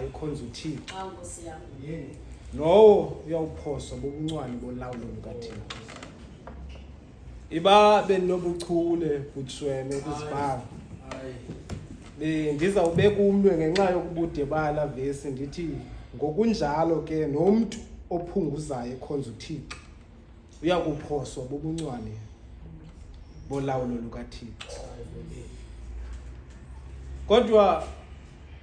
ebhekayo ekhonza uThixo. Awu Nkosi yami. Lowo uyawuphoswa bubuncwane bolawulo lukaThixo. Iba benobuchule butshweme kuzibhalo. Bendizawubeka umnwe ngenxa yokubude bala vesi ndithi ngokunjalo ke nomntu ophunguzayo ekhonza uThixo uyakuphoswa bubuncwane bolawulo lukaThixo. Kodwa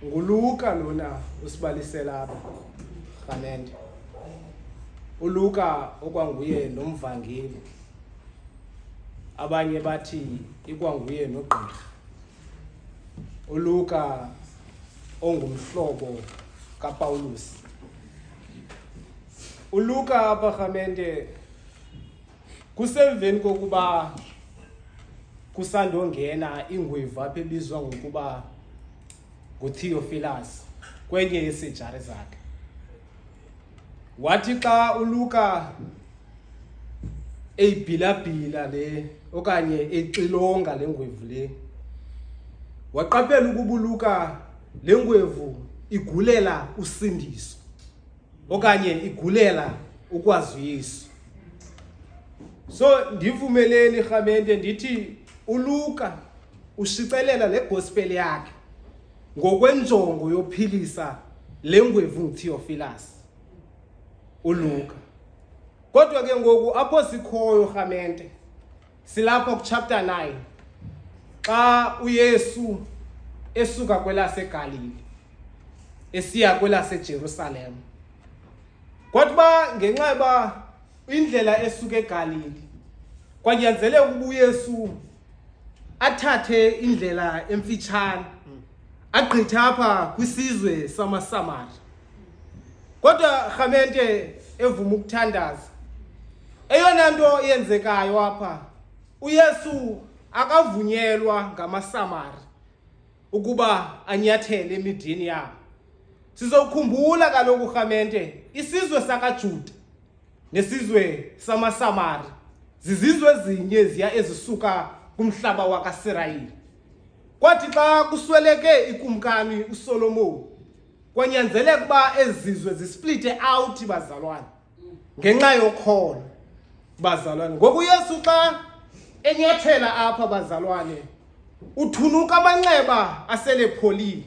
nguLuka lona usibalisela apha rhamente. ULuka okwanguye nomvangeli. Abanye bathi ikwanguye nogqirha. ULuka ongumhlobo kaPawulos. ULuka apha rhamente kusemveni kokuba kusandongena ingwevu apha ebizwa ngokuba nguTheophilus kwenye yeesejari zakhe. Wathi xa uLuka eyibhilabhila le okanye exilonga le ngwevu le, waqaphela ukuba uLuka le ngwevu igulela usindiso okanye igulela ukwazi uYesu. So ndivumeleni rhamente ndithi uLuka ushicelela le gospel yakhe ngokwenjongo yophilisa le ngwevu nguTheophilus uLuka. Kodwa ke ngoku apho sikhoyo rhamente silapha kuchapter 9 xa uYesu esuka kwelaseGalili esiya kwelaseJerusalem. Kwathi uba ngenxa yoba indlela esuka eGalili kwanyanzeleka ukuba uYesu athathe indlela emfitshane agqithe apha kwisizwe samaSamari. Kodwa rhamente evuma ukuthandaza, eyona nto yenzekayo apha, uYesu akavunyelwa ngamaSamari ukuba anyathele emidini yabo. Sizokhumbula kaloku rhamente isizwe sakaJuda nesizwe samaSamari zizizwe ezinye eziya ezisuka kumhlaba wakaSirayeli. Kwathi xa kusweleke ikumkani uSolomon, kwanyanzeleka uba ezi zizwe zisplite out bazalwane ngenxa yokholo bazalwane. Ngoku uYesu xa enyathela apha bazalwane uthunuka amanxeba aselepholile.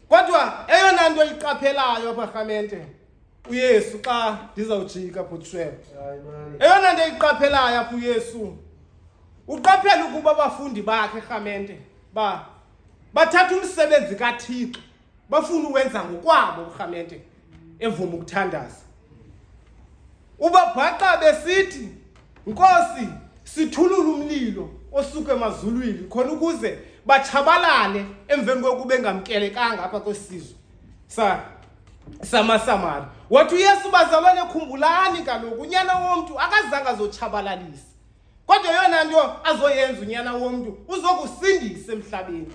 Kodwa eyona nto iqaphelayo apha rhamente uYesu xa ndizawujika bhutswele, eyona nto iqaphelayo apha uYesu uqaphela ukuba abafundi bakhe rhamente ba bathatha umsebenzi kaThixo bafuna uwenza ngokwabo urhamente evuma ukuthandaza. Ubabhaqa besithi, Nkosi, sithulule umlilo osuka emazulwini khona ukuze batshabalale emveni kokuba bengamkelekanga apha kwesizwe sa samaSamari. Wathi uYesu, bazalwane, khumbulani kaloku unyana womntu akazange azotshabalalisa, kodwa eyona nto azoyenza unyana womntu uzokusindisa emhlabeni.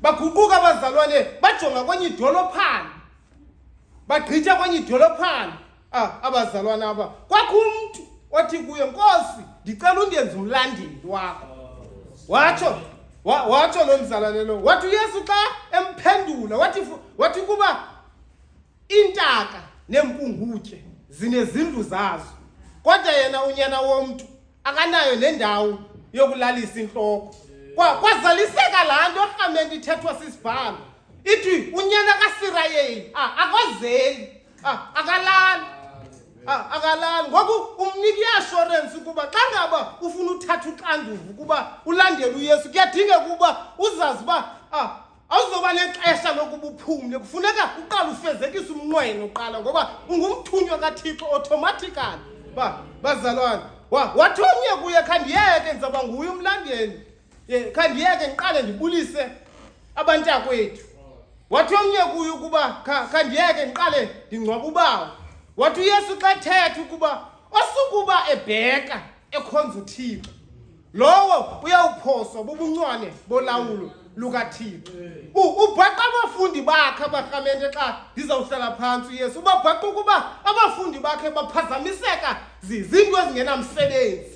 Baguquka abazalwane bajonga kwenye idolophana, bagqitha kwenye idolophana abazalwane aba. Kwakho umntu othi kuye, Nkosi, ndicela undenze umlandeli wakho. Watsho watsho lo mzalwane lo. Wathi uYesu xa emphendula wathi kuba iintaka neempungutye zinezindlu zazo, kodwa yena unyana womntu akanayo nendawo yokulalisa intloko. Kwazaliseka laa nto rhamente ithethwa sisibhalo ithi unyana kaSirayeli akozeli, akalali, akalali. Ngoku umnika i-assurance ukuba xa ngaba ufuna uthatha uxanduva ukuba ulandele uYesu, kuyadingeka ukuba uzazi uba awuzoba nexesha lokuba uphumle. Kufuneka uqale ufezekise umnqweno uqala, ngoba ungumthunywa kaThixo automatically. Bazalwane, wathi omnye kuye, khandiyeke ndizawuba nguye umlandeli, khandiyeke ndiqale ndibulise abantakwethu. Wathi omnye kuye ukuba khandiyeke ndiqale ndingcwabe ubawo. Wathi uYesu xa ethetha ukuba osukuba ebheka ekhonza uThixo, lowo uyawuphoswa bubuncwane bolawulo lukaThixo. Ubhaqa abafundi bakhe abarhamente xa ndizawuhlala phantsi uYesu, ubabhaqa ukuba abafundi bakhe baphazamiseka zinto ezingenamsebenzi.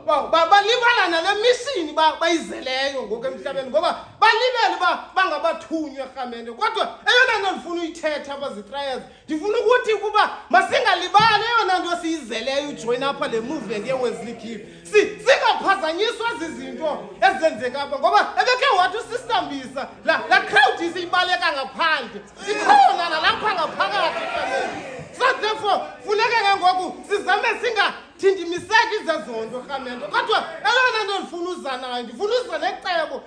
Balibala nale mishini bayizeleyo ngoku emhlabeni, ngoba balibele uba bangabathunywa erhamente. Kodwa eyona nto ndifuna uyithetha uyithetha apha zitrials, ndifuna ukuthi ukuba masingalibali eyona nto siyizeleyo ujoyina apha le movement yeWesley Gift. Singaphazanyiswa zizinto ezenzeka apha, ngoba ebekhe wathi uSister Mbisa la crowd isiyibaleka ngaphandle, ikhona nalapha ngaphakathi. So therefore funeke ke ngoku sizame singathintimiseki zezonto rhamente. Kodwa elona nto ndifuna uza nayo, ndifuna uza necebo,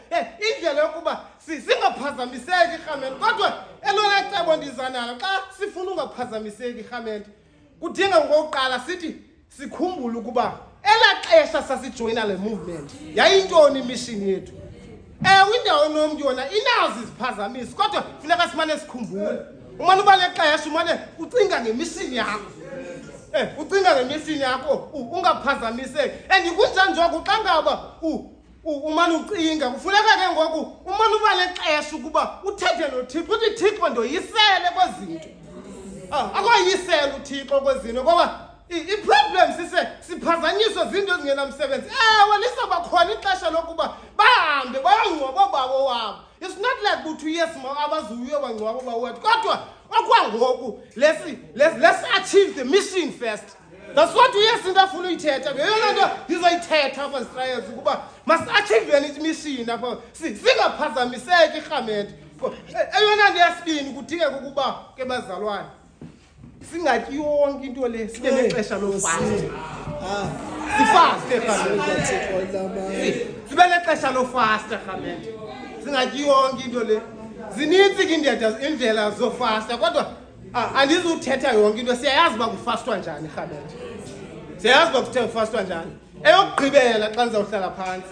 indlela yokuba singaphazamiseki rhamente. Kodwa elona cebo ndiza nalo, xa sifuna ungaphazamiseki rhamente, kudinga ngokuqala sithi sikhumbule ukuba elaa xesha sasijoyina le movement yayintoni imishini yethu. Ewe, indawo nomntu yona inazo iziphazamisi, kodwa funeka simane sikhumbule. Umane uba nexesha, umane ucinga ngemishini yakho, ucinga ngemishini yakho, ungaphazamiseki. And kunjani njengoku xa ngaba umane ucinga, kufuneka ke ngoku umane uba nexesha ukuba uthethe noThixo, uthi Thixo ndoyisele kwezinto. Akoyisele uThixo kwezinto, ngoba i-problem sise siphazanyiswa zinto ezingenamsebenzi. Ewe, lizawuba khona ixesha lokuba bahambe bayongcwaba obawo wabo. It's not like uthi uYesu abazuye bangcwaba obawo wethu, kodwa okwangoku let's achieve the mission first. That's what uYesu into afuna uyithetha. Yeyona nto ndizoyithetha apha zitrayels, ukuba masi-achieveni imission apha, singaphazamiseki irhamente. Eyona nto yesibini kudingeka ukuba ke bazalwane singatyi yonke into le, sibe nexesha lofasta. Sifaste rhamente, sibe nexesha lofasta rhamente, singatyi yonke into le. Zininzi ke indlela zofasta, kodwa andizuthetha yonke into. Siyayazi uba kufastwa njani rhamente, siyayazi uba kufastwa njani. Eyokugqibela, xa ndizawuhlala phantsi,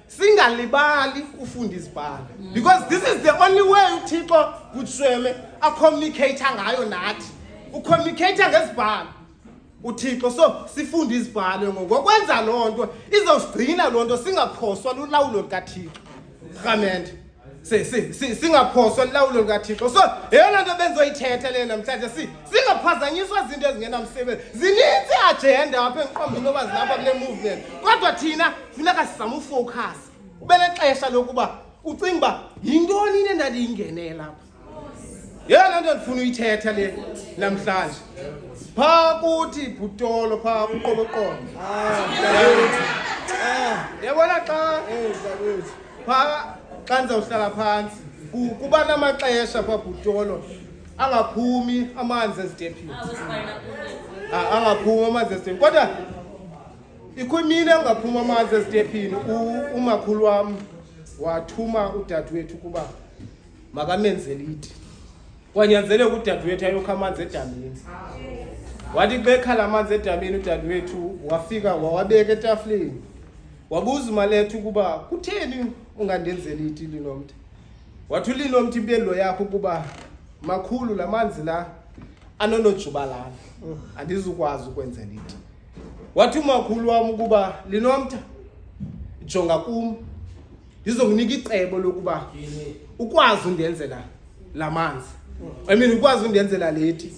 singalibali ufunda izibhalo, because this is the only way uThixo butshweme acommunicate ngayo nathi. Ucommunicate ngezibhalo uThixo, so sifunde izibhalo. Ngokwenza loo nto izawusigcina loo nto singaphoswa lulawulo lukaThixo rhamente, singaphoswa lulawulo lukaThixo. So yeyona nto bendizoyithetha le namhlanje, singaphazanyiswa zinto ezingenamsebenzi. Zininzi iagenda apha endiqonda into yoba zilapha kule movement, kodwa thina funeka sizame ufocus, ube nexesha lokuba ucinga uba yintoni into endandiyingenela apha. Yeyona nto ndifuna uyithetha le namhlanje. Phaa kuthi bhutolo, phaa kuqoboqobo, yabona xa phaa xa ndizawuhlala phantsi, kuba namaxesha phaa bhutolo angaphumi amanzi ezitephini. Angaphumi amanzi ezitephini, kodwa ikho imini angaphumi amanzi ezitephini. Umakhulu wam wathuma udadewethu ukuba makamenzele iti. Kwanyanzeleka udadewethu ayokha amanzi edamini. Wathi xa ekhala amanzi edamini udadewethu, wafika wawabeka etafileni. Wabuza uMaletha ukuba kutheni ungandenzeli iti, Linomthi? Wathi uLinomthi impendulo yakho ukuba, makhulu, la manzi la anonojubalala, andizukwazi ukwenzela iti. Wathi umakhulu wam ukuba, Linomtha, jonga kum, ndizokunika icebo lokuba ukwazi undenzela la manzi, I mean ukwazi undenzela leti,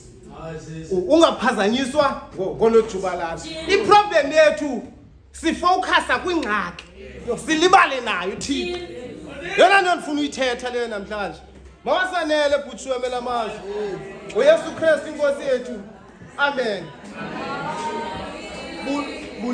ungaphazanyiswa ngonojubalala. Iproblem yethu, sifocusa kwingxaki, silibale nayo uThixo. Yona nto ndifuna uyithetha leyo namhlanje. Mawasanele bhutshweme lamazwi uYesu Kristu inkosi yethu. Amen.